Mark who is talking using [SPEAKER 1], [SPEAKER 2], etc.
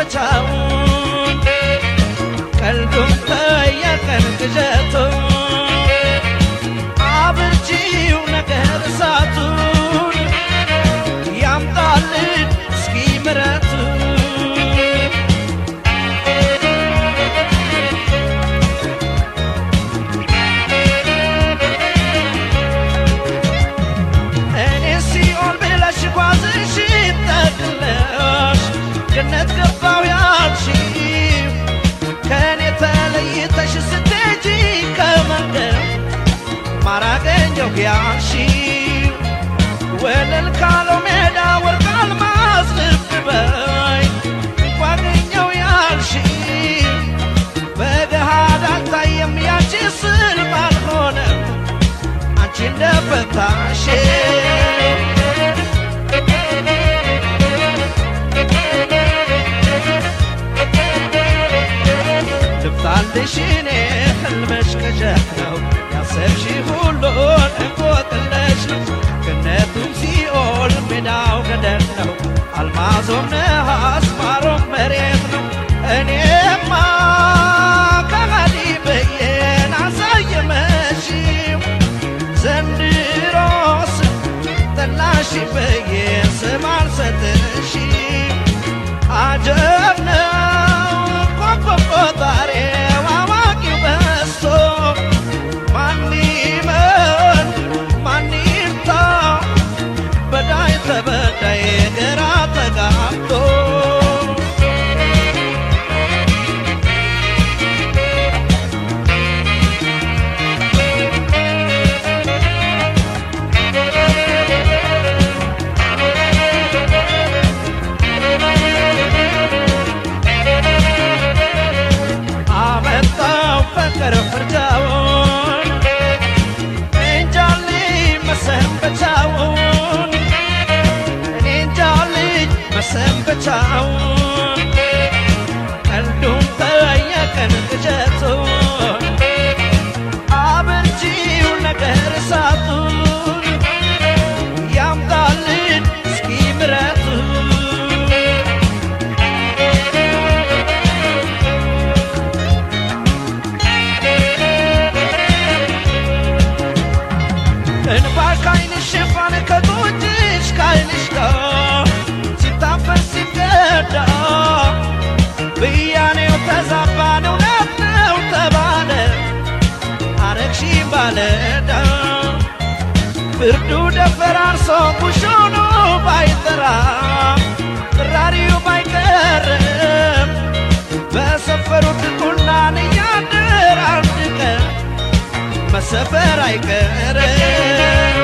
[SPEAKER 1] መሰንበቻውን ቀልዱን ተየቀን ቅዠቱን አብርጂው ነገር እሳቱን ያምጣልን እስኪ ምረቱን። እኔ ሲኦል ብለሽ ጓዝሽን ጠቅለሽ ገነት ገባሁ ያልሽው ከእኔ ተለይተሽ ስትሄጂ ከመንገድ ማር አገኘሁ ያልሽው ወለል ካለው ሜዳ ወርቅ አልማዝ ልብ በይ እንኳ አገኘሁ ያልሽው በገሃድ አልታየም ያንቺ ስልም አልሆነም አንቺ እንደፈታሽ። ልፍታልሽ እኔ ህልምሽ ቅዠት ነው ያሰብሽ ሁሉን እንቆቅልሽ ነው ገነቱም ሲኦል ሜዳው ገደል ነው አልማዞም ነሐስ ማሮም መሬት ነው። እኔማ ከሃዲ ብዬን አሳየመሽው ዘንድሮስ ጠላሽ ብዬ ስም አልሰጥሽም። አጀብ ነው ኮከብ ቆጣሪው አዋቂው በዝቶ ማን ይመን ማን ይርታ በዳይ ተበዳይ ግራ ተጋብቶ። አመጣው ፍቅር ፍርጃውን እንጃልኝ መሰንበቻውን እኔ እንጃልኝ መሰንበቻውን ቀልዱን ጠየቀን ቅዠቱን አብርጂው ነገር እሳቱን ያምጣልን እስኪ ምረቱን። እንባ ካይንሽ ሽፋን ከጉንጭሽ ካይንሽ ጋር ሲታፈስ ሲገዳ ብያኔው ተዛባን እውነት ነው ተባለ አረግሺ ባለዳ ፍርዱ ደፈራርሶ ኩሾኖ ባይጠራ ቅራሪው ባይቀርም በሰፈሩት ቁናን እያደር አንድ ቀን መሰፈር አይቀርም።